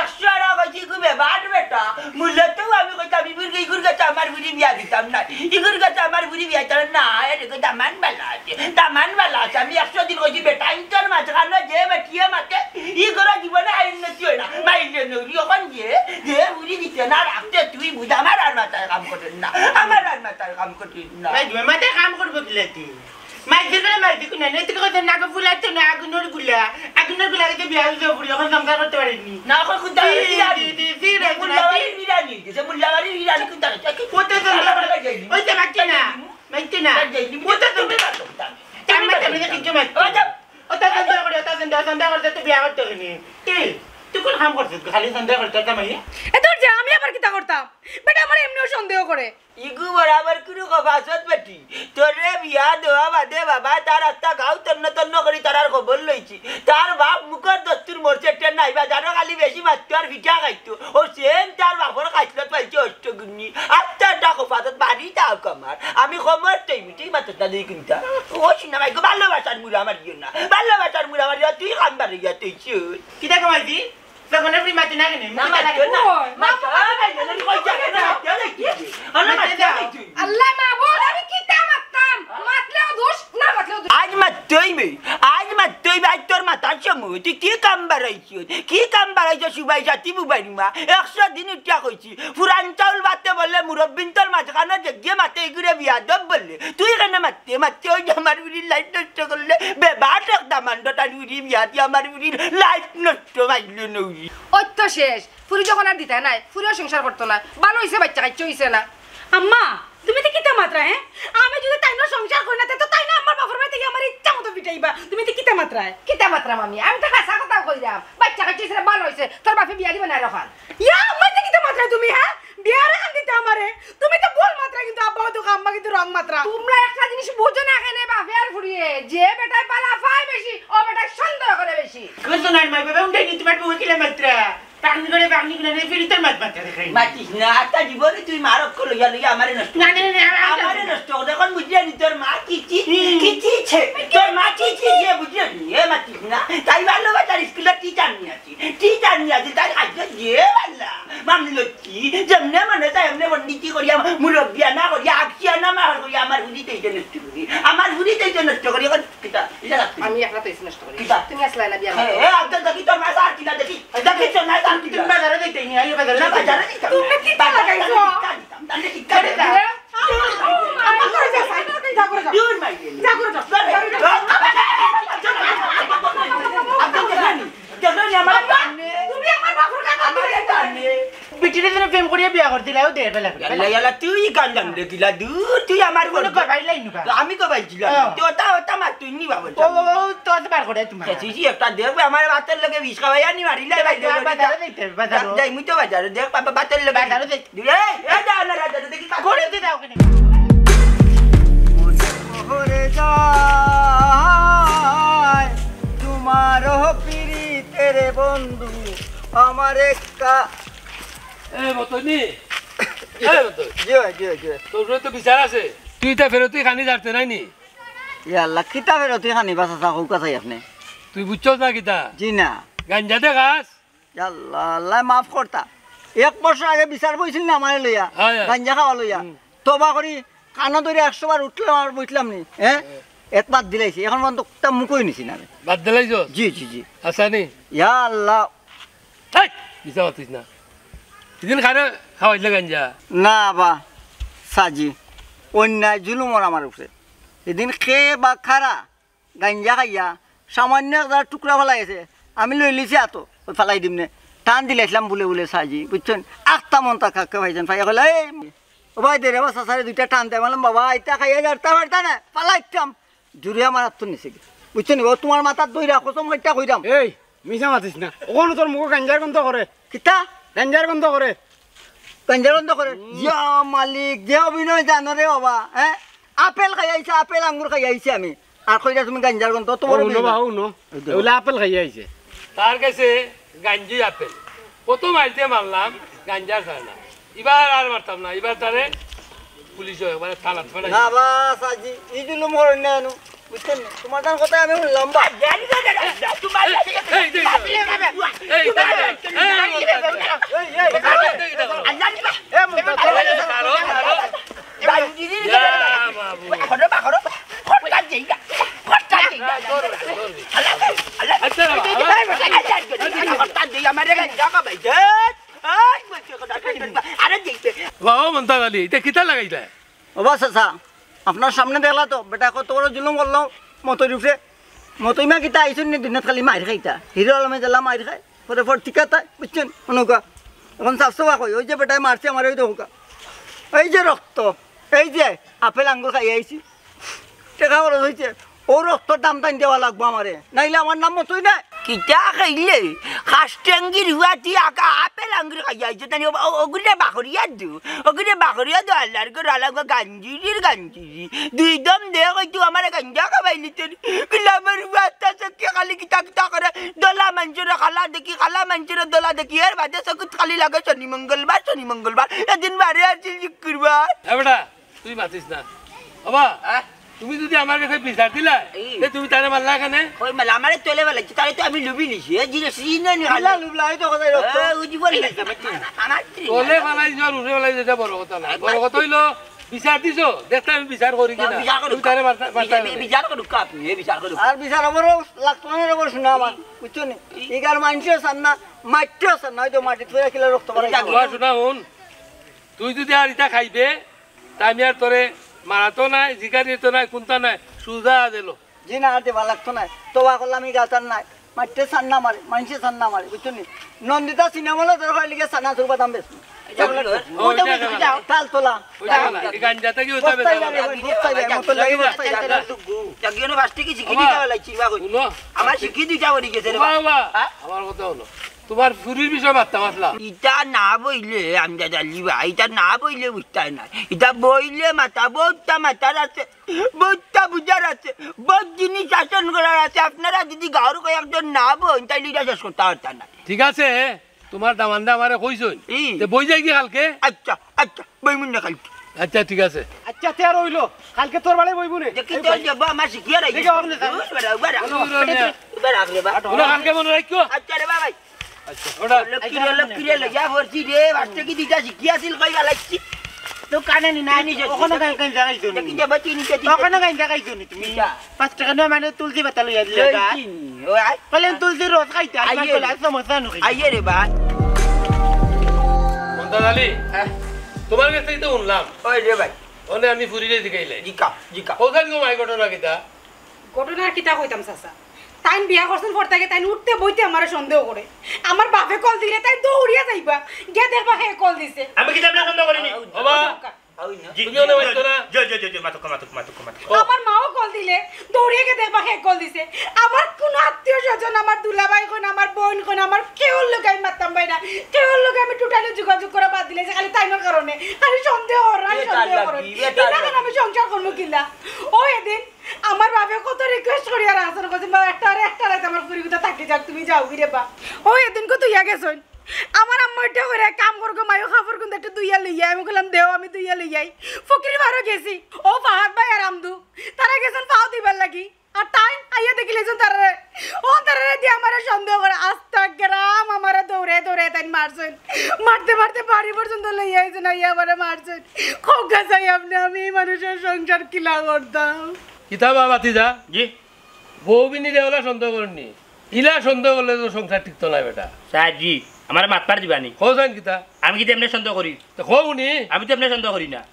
একশো আরা কইছি, ইগু বেবাট বেটা। মূলতউ আমি কইতাম, ইগুর, ইগুর গেছে আমার ফুড়ি বিয়া দিতাম না। ইগুর গেছে আমার ফুড়ি বিয়া দিতাম না। এর গেছে দামান বালা আছে, দামান বালা আছে। আমি একশো দিন কইছি, বেটা, ইন্তর মাঝখানো যে বেটিয়ে মাতে, ই ঘরো জীবনে আয় উন্নতি অয় না। মাইলে নৌরি, অখন যে, যে ফুড়ি দিতে না রাখতে, তুই বুঝ, আমার আর মাথায় কাম করের না। আমার আর মাথায় কাম করের না। মাই, মাথায় কাম করবো কিলা তুই? মাইর দিলে মাইর দিক না, নৈতিক কথা না, আগে ফুলাইতো না, আগুনর গুলা, আগুনর গুলা, আগে বিয়া হইতে ফুড়ি, অখন সংসার করতে পারিনি। না, অখন কুন্তা জি, জি, জি, জি, জি, মুল্লাবাড়ির বিরানি, যে মুল্লাবাড়ির বিরানি কুন্তা? ওটা তো না, ওই যে মাইতে না, মাইতে না। ওটা তো তুমি মাতো, তুমি মাতো। কিচ্ছু মাতো। ওই যাও। ওটা সন্দেহ করে, ওটা সন্দেহ, সন্দেহ করে তো বিয়া করতে হয়নি। কি? তুই কোন কাম করছিস? খালি সন্দেহ করতে হতো মাইয়া? এ তোর যে আমি আবার কিতা করতাম? বেটা আমার এমনেও সন্দেহ করে। ইগু বরাবর কুনু কফাসত বেটি। তোরে বিয়া দেওয়া বাদে বাবা তার আস্তা গাউ তন্ন তন্ন করি তারার খবর লইছি। তার বাপ মুখর দস্তুর মরছে, টের নাই বা জানো খালি বেশি মাততো আর ফিটা খাইতো। ও সেম তার বাপর খাইছলত পাইছে অষ্টগুণী। আস্তা একটা কফাসত বাড়ি তাও কমার। আমি কমর তৈমি, ঠিক মাতস না দুই কুন্তা। ও সিনা ভাই গো, ভালোবাসার মুড়া মারিও না। ভালোবাসার মুড়া মারিও, তুই কাম বাড়ি গিয়া তুই চুর। কিতা কমাইছি? তখন আপনি মাতি না কেন? না, মাতিও না। মাতিও না। ওই, মাতিও না। আল্লাহ মাবুদ, আমি কিতা মাততাম? মাতলেও দোষ, না মাতলেও দোষ। আইজ মাততে অইবে, আইজ মাততে অইবে, আইজ তোর মাতার সময়। তুই কি কাম বাড়াইছস? কি কাম বাড়াইছস? সুবাই সাথী বুবাইর মা। একশো দিন উঠিয়া কইছি, ফুরান চাউল বাতে বলে মুরব্বিন্তর মাঝখানো যে গিয়ে মাতে ইগুরে বিয়াদব বলে। তুই কেনে মাততে, মাততে ওই যে আমার ফুড়ির লাইফ নষ্ট করলে, বেবাট এক দামান্ড তার ফুড়ি বিয়া দিয়া আমার ফুড়ির লাইফ নষ্ট। তো মাইলো নৌরি। ওই তো শেষ। ফুরি যখন আর দিতা নাই, ফুরিও সংসার করতো না। ভালা অইছে, বাইচ্চা কাইচ্চা অইছে না। আম্মা, তুমি তো কিতা মাতরায়, হে? আমি যুদি তাইনর সংসার করি না, তে তো তাইন আমার বাপর বাড়ি থাকি আমার ইচ্ছা মতো ফিটাইবা। তুমি তো কিতা মাতরায়? কিতা মাতরাম আমি? আমি তো হাছা কথা কইরাম। বাইচ্চা কাইচ্চা অইছে না, ভালা অইছে। তোর বাপে বিয়া দিবা না অখন। ইয়া, আম্মা, ইতা কিতা মাতরায় তুমি, হে? বিয়ার এখান দিতা আমারে। তুমি তো ভুল মাতরায়, কিন্তু আব্বা তো, আম্মা কিন্তু wrong মাতরা। তুমরা একটা জিনিস বুঝো না কেনে, বাপে আর ফুরিয়ে। যে বেটায় ভালা পায় বেশি, ও বেটায় সন্দেহ করে বেশি। কইছো না, মাই বাবা, উন্ডাই নি তোমার বউ কিলা মাতরা। পাকনি করে পাকনি করে নে, ফিরি তোর মাত মাতরা দেখাই। মাতিস না, আতা জীবনে তুই মারক কো লইয়া লইয়া আমারে নষ্ট না, না, না, না, আমারে নষ্ট কর। অখন বুঝলে নি তোর মা কি কি, হুম। কি কি ছে? তোর মা কি কি ছে বুঝলে নি? এ মাতিস না। তাই ভালোবাসার স্কুলে টিচার নিয়া টিচার নিয়া আছে, তাই আজকে যে বালা, মামলতি, যেমনে মনে চায় এমনে পণ্ডিতি করিয়া, মুরব্বিয়ানা করিয়া, আকশিয়ানা মার করিয়া, আমার ফুড়িত ইজ্জত নষ্ট করি, আমার ফুড়িত ইজ্জত নষ্ট করি, এখন কিতা, ইটা রাখতে। আমি একটা তো ইজ্জত নষ্ট করি। কিতা? তুমি আসলে না বিয়া হ্যাঁ, করো। হ্যাঁ, আজকে দেখি তোর মা সার কিনা দেখি, দেখি তোর মা সার কিনা। তুমি বাজারে যাইতে নি, আইও বাজারে। না, বাজারে যাইতাম। তুমি কিতা লাগাইছো? তাহলে শিক্ষা দিতাম। আরে, আমার ঘরে যা, যা করে যা। দূর মাইরে। যা করে যা। আব্দুল জানি আমার আব্বা, টানে। তুমি আমার বাপর কাছে আমার টানে। বিটিরে যেন প্রেম করিয়া বিয়া তোর দিলাও দে, বেলা করে। ইয়াল্লা, ইয়াল্লা, তুই গান জানলে কিলা? দূর, তুই আমার কোনো বন্ধু। কবাই লাইন নুকা। আমি কবাই ছিলাম। হ্যাঁ। তুই ওটা, ওটা মার, তুই নি বাবা। ও, ও, ও, তো আছে বার করে তোমার। কে চিঠি একটা দেখ, আমার ভাতের লগে বিষ খাওয়াই আনি মারিলে, ভাই, বাজারো যাইতে, বাজারো। যাই, মুই তো বাজারো, দেখ, বাবা, ভাতের লগে। বাজারো যাই। দূর, এই, এই, যা, না, রাজা, দেখি, করে দে দাও ওখানে। মনে পড়ে যায় তোমার পিরিতের বন্ধু, আমার একা। এ, মতনি। এ, মতন। জি ভাই, জি ভাই, জি ভাই। তোর উপরে তো বিচার আছে। তুই ইতা ফেরতি খানি জানতে নাই নি? ইয়া আল্লাহ, কিতা ফেরতি খানি বা চাচা, কউক্কা চাই আপনে। তুই বুঝছস না কিতা? জি না। গাঞ্জা দে খাস? ইয়া আল্লাহ, আল্লায় মাফ করতা। এক বছর আগে বিচার বইছিল না আমারে লইয়া, হয়, হয়। গাঞ্জা খাওয়া লইয়া। হুম। তবা করি কানো ধরি একশো বার উঠলাম আর বইছিলাম নি, হ্যাঁ? হ্যাঁ। এত বাদ দিলাইছি, এখন পর্যন্ত একটা মুখই নিছি না আমি। বাদ দিলাইছস? জি, জি, জি। আচ্ছা নি? ইয়া আল্লাহ। হেই, মিছা মাতিস না। ইদিন কারে খাওয়াইলে গাঞ্জা? না বা, সাজি, অন্যায় জুলুম ওর আমার উপরে। ইদিন কে বা খারা গাঞ্জা খাইয়া সামান্য একটা টুকরা ফালাই আছে, আমি লইলিছি আতো, ওই ফালাই দিমনে। টান দিলাইছিলাম বুলে বুলে সাজি, বুঝছইন? আখতা মন্তা কাকে ভাইজান, ভাইয়া কইলা, "এই, ও ভাই দে রে বা, চাচারে দুইটা টান দে।" বললাম, "বাবা, ইতা খাইয়া যারতা পারতা না, ফালাইতাম।" জুরে আমার আত্ত নিছে গি। বুঝছো নি? ও তোমার মাথার দইরা কসম কইটা কইরাম। এই, মিছা মাতিস না। ওখানে তোর মুখে গাঞ্জার গন্ধ করে। কিতা? গাঞ্জার গন্ধ করে। গাঞ্জার গন্ধ করে? হুম। ইয়া মালিক, যে অভিনয় জানো রে বাবা, হ্যাঁ? আপেল খাই আইছে, আপেল আঙ্গুর খাই আইছে আমি। আর কইরা তুমি গাঞ্জার গন্ধ, তো বড় ও, হুনো বিয়ে। বা, হুনো। এই দেখো। এগুলা আপেল খাই আইছে। তার কাছে গাঞ্জি আপেল। কত মাইলতে মারলাম, গাঞ্জা ছাড়ে না। ইবার আর মারতাম না, ইবার তারে পুলিশে একবারে থানাত ফালাই। না বা, সাজি, ই জুলুম করইন না এনু, বুঝছইন নি? তোমার তান কথা আমি হুনলাম বা। এই, এই, এই, এই, এই, এই, এই, এই, এই, এই, এই, এই, এ, মুন্তা, ছাড়ো, ছাড়ো। ইয়া বাবু। আচ্ছা, বাবা। বাবা, মন্তাজ আলী, ইটা কিতা লাগাইলা? ও বা চাচা, আপনার সামনে দেখলা তো, বেটা কত বড় জুলুম করলো মতইর উপরে। মতই মা কিতা আইছইন নি দুনিয়াত খালি মাইর খাইতা। হিরো আলমে যেলা মাইর খায়, পরে পর ঠিক আছে, বুঝছইন? অনকা। এখন সাফ সাফা কই, ওই যে বেটায় মারছে আমারে, ওই দেখউক্কা। এই যে রক্ত, এই যে আপেল আঙ্গুর খাই আইছি। টেকা খরচ অইছে, অউ রক্তর দাম তাইন দেওয়া লাগবো আমারে, নাইলে আমার নাম মতই নায়। কিতা খাইলে? খাস টেঙ্গির হুয়া তুই আকা আপেল আঙ্গুর খাইয়া আইছে, তানি ও-, ও-, ওগুরে বাখরিয়া দু, ওগুরে বাখরিয়া দু, আল্লাহর ঘর আলাগো গাঞ্জিরির গাঞ্জিরি। দুই দম দে কই তুই আমারে গাঞ্জা খাবাইলি তোর। কিলা আমার হুয়া তা চোখে খালি কিতা কিতা করে, দলা মানষরে খালা দেখি, খালা মানষরে দলা দেখি, এর বাদে চকুত খালি লাগে শনি মঙ্গলবার, শনি মঙ্গলবার। এদিন বারে আছিল শুক্রবার। এ বেটা, তুই মাতিস না। বাবা, আহ? তুমি যদি আমার কাছে বিচার দিলা, এই। তে তুমি তারে মারলা কেনে? কই মারলা? আমারে তলে ফালাইছে, তারে তো আমি লুবি নিছি, এ জিনিস চিনে নি লুবলা, খালা। লুবলা, এই তো কথাই রক্ত। এ, উজি বলি গেছে, আমার চিনে। আমার চিনে। তলে ফালাইছো আর উপরে ফালাইছো, এটা বড় কথা না। বড় কথা অইলো, বিচার দিছো, দেখতে আমি বিচার করি না, কিনা। বিচার করো। তুমি তারে মারতা, মারতা বিচার, কেনে? বিচার করুক আপনি, এ বিচার করুক। আর বিচার আমারও লাগতো না রে, বড় শোনা আমার, বুঝছো নি? ইগার মানষেও চান না, মাটিও চান না, ওই তো মাটিত পড়ে কিলা রক্ত বাড়াই। বাবা, শোনা, হুন, তুই যদি আর ইটা খাইবে, তে আমি আর তোরে মারাতো নায়, জিকারিতো নায়, কুন্তা নায়, সুজা দিল। জি না, আর দেবা লাগতো নায়। তোবা করলাম, ই গাতার নায়। মারতে চান না মারে, মানষে চান না মারে, বুঝছো নি? নন্দিতা সিনেমা হলো তোর ঘরে লিগে চানাচুর বাদাম বেশ। ও, ওটা ওটা বেশ, ওটা। তাল তোলা। ওটা না, এই গাঞ্জাটা কি ওটা বস্তায় বেচা যাবে, যাবে? বস্তায় যাবে, মতো লাগে বস্তায় যাবে। জাগিয়ে না, ফার্স্টে কি শিখি ওবা। দিতে লাগছি, বা কই? শুনো। আমার শিখি দিতে পারি গেছে রে ওবা, বা। ওবা। হ্যাঁ? আমার কথা হলো, তোমার চুরির বিষয়ে মারতাম আসলাম। ইটা না বইলে, আমজাদ আলী ভাই, ইটা না বইলে বুঝতায় না। ইটা বইলে মাথা, বউতটা মাথার আছে, বউতটা বুঝার আছে, বউত জিনিস শাসন করার আছে। আপনারা যদি গাঁওর কয়েকজন না বইন, তাইলে ইটা শেষ করতা পারতা না। ঠিক আছে, তোমার দামান্দে আমারে কইছইন। ই। তে বই যাই কি কালকে? আচ্ছা, আচ্ছা, বইমুন না কালকে। আচ্ছা, ঠিক আছে। আচ্ছা, তে আর অইলো, কালকে তোর বাড়ি বইমুনে। দেখি তো যাবো, আমার শিখিয়ে রাখি। ঠিক আছে, আপনি যান। উস, বেটা, উবা রাখ। উস, উস, উস। উবা রাখ রে বা। ওরা কালকে মনে রাখিও। আচ্ছা রে বা ভাই। আচ্ছা, ওটা। লক্ষ্মী রে, লক্ষ্মী রে, লইয়া পড়ছি রে, বাস থেকে দুইটা শিখিয়ে আছিল, কই গালাইছি। তো কানে নি না, চিনি যে ওখানে চিনি। গান, গান জাগাইছো নি? দেখি যে বা চিনি যে চিনি। ওখানে গান জাগাইছো নি তুমি? আচ্ছা। পাঁচ টাকা নয় মানে তুলসী পাতা লইয়া দিলে গা। চিনি, ও আয়। বলে তুলসী রস খাইতে, আজকাল আইয়ে। বলে আজ সমস্যা নুকি। আইয়ে রে বা। মন্তাজ আলী, হ্যাঁ। তোমার কাছ থেকে তো শুনলাম। ওই রে ভাই। ওনে আমি ফুরিরে জিকাইলে। Zika, Zika. ওখানে তোমার ঘটনা কিতা? ঘটনা আর কিতা কইতাম চাচা? তাইন বিয়া করছইন পর থাকি তাইন উঠতে বইতে আমারে সন্দেহ করে। আমার বাপে কল দিলে তাই দৌড়িয়া যাইবা, গিয়া দেখবা হে কল দিছে। আমি কিতা আপনারে সন্দেহ করিনি? ও বা, জি, তুমি অনে মাতছো না? জি, জি, জি, জি, মাতউক্কা, মাতউক্কা, মাতউক্কা, মাতউক্কা। আমার মাও কল দিলে দৌড়িয়া গিয়া দেখবা হে কল দিছে। আমার কুনু আত্মীয় স্বজন, আমার দুলাভাই কইন, আমার বইন কইন, আমার কেউর লগে আমি মাততাম পারি না, কেউর লগে আমি totally যোগাযোগ করা বাদ দিলাইছি, খালি তাইনর কারণে, খালি সন্দেহ অর, খালি সন্দেহ অর। ইলা কেনে আমি সংসার করমু কিলা? ও এদিন আমার বাপে কত request করিয়া রাখছইন, কইছইন, "বা, একটা, আরে একটা রাইত আমার ফুরিগুতা থাকি যাউক, তুমি যাওগি রে বা।" ও এদিনকু থইয়া গেছইন। আমার আম্মা ইটা কইরা, "এক কাম করগো মাইও, কাপড় কুনতা একটু ধুইয়া লইয়া।" আমি কইলাম, "দেও, আমি ধুইয়া লইয়াই।" ফকির বারো গেছি। ও ফাহাদ ভাই আর আমদু, তারা গেছইন পাও ধুইবার লাগি। আর তাইন আইয়া দেখিলাইছইন তারারে। ও তারারে দিয়া আমারে সন্দেহ করে। আস্তা গ্রাম আমারে দৌড়ে দৌড়ে তাইন মারছইন। মারতে মারতে বাড়ি পর্যন্ত লইয়া আইছইন, আইয়া আমারে মারছইন। কউক্কা চাই আপনে, আমি ই মানুষর সংসার কিলা করতাম? কিতা বা ভাতিজা? জি। বউবিনিরে অলা সন্দেহ করনি। ইলা সন্দেহ করলে তো সংসার টিকতো নায় বেটা। সাহেব জি, আমারে মাতবার দিবানি? কও চাইন কিতা? আমি কিতা এমনে সন্দেহ করি? তো কও নি। আমি তো এমনে সন্দেহ করি না।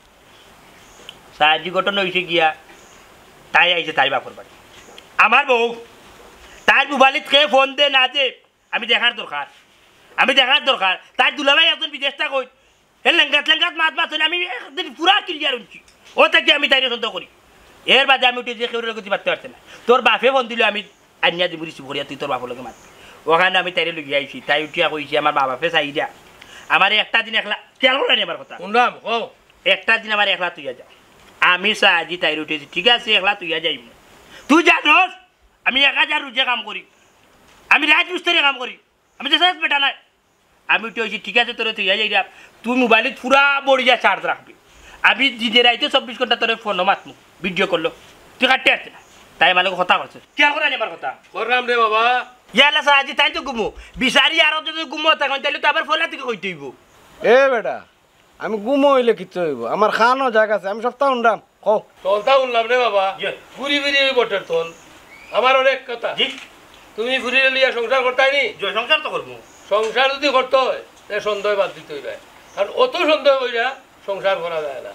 সাহেব জি, ঘটনা অইছে গিয়া, তাই আইছে তাইর বাপর বাড়ি। আমার বউ, তাইর মোবাইলত কে ফোন দে না দে, আমি দেখার দরকার। আমি দেখার দরকার। তাইর দুলাভাই একজন বিদেশ থাকইন। হে লেঙ্গাত লেঙ্গাত মাত মাতইন, আমি একদিন পুরা clear অইছি। ও থাকি আমি তাইরে সন্দেহ করি। এর বাদে আমি উঠি যে কেউর লগে তুই মাততে পারতে না। তোর বাপে ফোন দিল, আমি আনিয়া দিমু receive করিয়া, তুই তোর বাপর লগে মাত। অখান আমি তাইরে লইয়া আইছি, তাই উঠিয়া কইছে, "আমার মা বাপে চাইরা আমারে একটা দিন একলা।" খেয়াল করলানি আমার কথা? হুনরাম, কও। "একটা দিন আমারে একলা থইয়া যাও।" আমি সাহেব জি তাইরে উঠেছি, "ঠিক আছে, একলা থইয়া যাইমু।" তুই জানোস, আমি এক হাজার রুজে কাম করি, আমি রাইত মিস্ত্রি কাম করি, আমি তো শেষ বেটা নায়। আমি উঠি কইছি, "ঠিক আছে, তোরে থইয়া যাইরাম, তুই মোবাইলত পুরা বড়িয়া charge রাখবি, আমি দিনে রাইতে চব্বিশ ঘন্টা তোরে ফোনো মাতমু, video callও, তুই কাটতে পারতে না।" তাই আমার লগে কথা কইছে, খেয়াল করলানি আমার কথা? করলাম রে বাবা। ইয়াল্লা সাহেব জি, তাইন তো ঘুমো, বিচারি আরো যদি ঘুমো থাকইন, তাইলে তো আবার ফোলা থাকি কইতে অইবো। এ বেটা, আমি ঘুমো অইলে কিতা অইবো? আমার কানো জাগা আছে, আমি সবতা হুনরাম। কও। সবতা হুনলাম রে বাবা। জি। ঘুরি ফিরি ওই বটের তল। আমার অনেক কথা। জি। তুমি ফুরিরে লইয়া সংসার করতায় নি? জি, সংসার তো করমু। সংসার যদি করতে অয়, তে সন্দেহ বাদ দিতে অইবে। কারণ অত সন্দেহ কইরা সংসার করা যায় না।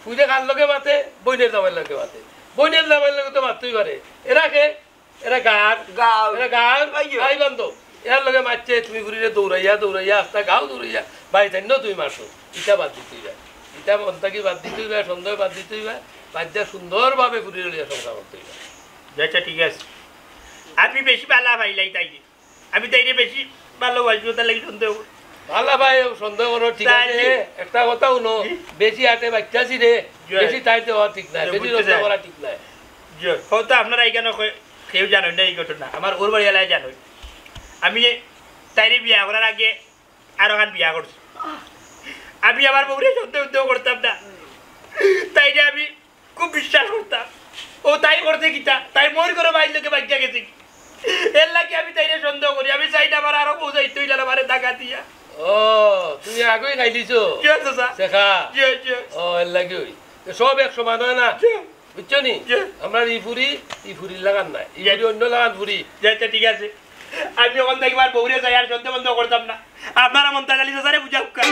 ফুরিয়ে কার লগে মাতে? বইনের জামাইর লগে মাতে। বইনের জামাইর লগে তো মাততেই পারে। এরা কে? এরা গাঁওর, গাঁওর। এরা গাঁওর ভাই বান্ধব। এরার লগে মাতছে, তুমি ফুরিরে দৌড়াইয়া, দৌড়াইয়া, আস্তা গাঁও দৌড়াইয়া, বাড়িত আনিয়া তুমি মারছো। ইটা বাদ দিতে অইবে। ইটা মন থাকি বাদ দিতে অইবে, সন্দেহ বাদ দিতে অইবে। বাদ দিয়া সুন্দরভাবে ফুরিরে লইয়া সংসার করতে অইবে। আচ্ছা, ঠিক আছে। আমি বেশি ভালা পাইলাই তাইরে। আমি তাইরে বেশি ভালোবাসি, অটার লাগি সন্দেহ করি। ভালা পাইও, সন্দেহ করো, ঠিক আছে। একটা কথা হুনো, জি। বেশি আটে বাইচ্চা ছিরে, জি। বেশি তাইতে হওয়া ঠিক নায়, জি, বেশি বুঝছি যত্ন স্যার। করা ঠিক নায়। জি, হয়তো আপনারা এখানো কেউ জানইন না এই ঘটনা, আমার ওর বাড়ি এলাকায় জানইন। আমি তাইরে বিয়া করার আগে আরোখান বিয়া করছি। আমি আমার বউরে সন্দেহ উন্দেহ করতাম না, তাইরে আমি খুব বিশ্বাস করতাম। ও তাই করতে কিতা? তাই মোর ঘরো বাইর লগে ভাগিয়া গেছে কি? এর লাগি আমি তাইরে সন্দেহ করি। আমি চাই না আমার আরো বউ যাইতো অইলে আমারে টাকা দিয়া। ও, তুমি আগেই খাই দিছো? জি, চাচা। শেখা। জি, জি। ও, এর লাগি অই। তো সব এক সমান অয় না। জি। বুঝছো নি? জি। আমরার ই ফুরি, ই ফুরির লাখান নায়। ই জি। ফুরি অন্য লাখান ফুরি। জি, আচ্ছা, ঠিক আছে। আমি অখন থাকি আমার বউরে চাই আর সন্দেহ বন্দেহ করতাম না। আপনারা মন্তাজ আলী চাচারে বুঝাউক্কা।